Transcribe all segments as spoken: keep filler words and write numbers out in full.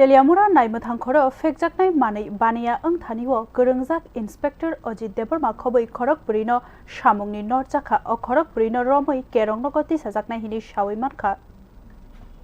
Teliamura naimwthang khoro phekjaknai manwi baniya wngthani o kwrwngjak Inspector Ajit Debbarma khobwi khorok bwrwino samungni norjakha. O khorok bwrwino romwi kerongnogo tisajaknai hinwi sawi mankha.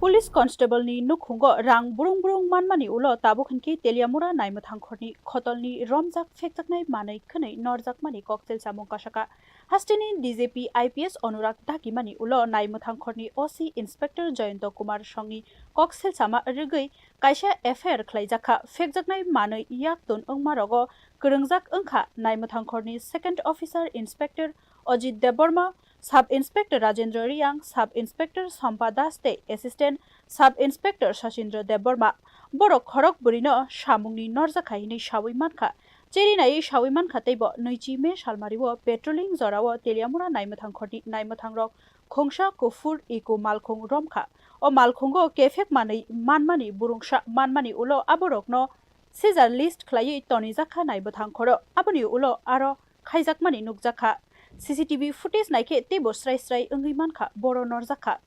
Police Constable ni nukhungo rang burung burung manmani ulo tabuk hinkhe Teliamura naimwthang khorni khotolni romjak phekjaknai manwi khwnwi norjakmani koksil samung kasaka. Hasteni D G P I P S Anurag dagimani ulo naimwthang khorni O C Inspector Jayanta Kumar songni koksil sama rwgwi kaisa F I R khlaijakha. Phekjaknai manwi yakton wngma rogo kwrwngjak wngkha naimwthang khorni Second Officer Inspector Ajit Debbarma, Sub Inspector Rajendra Riyang, Sub Inspector Sompa Das tei Assistant Sub Inspector Sachindra Debbarma. Borok khorok bwrwino samungni norjakha hinwi sawi mankha. Cheri naiwi sawi mankha teibo nwichi May salmario patrolling jorao Teliamura naimwthang khorni naimwthangrok khungsa kuphur eco malkhung romkha. O malkhungo kephek manwi manmani burungsa manmani ulo aborokno seizure list khlaiwi tonijakha naimwthang khoro. Aboni ulo aro khaijakmani nukjakha. C C T V footage naikhe teibo srai srai wngwi mankha, boro norjakha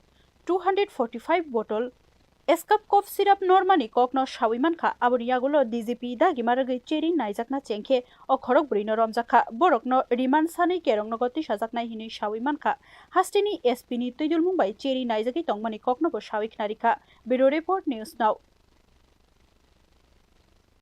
two hundred forty-five bottle Escape cough syrup normani kokno sawi mankha. Aboni yagulo D G P dagima rwgwi cheri naijakna chengkhe o khorok bwrwino romjakha. Borokno remand sanwi kerongnogo tisajaknai hinwi sawi mankha. Hasteni S P ni twidulmung bai cheri naijagwi tongmani koknobo sawi khnarikha. Bureau Report, News Now.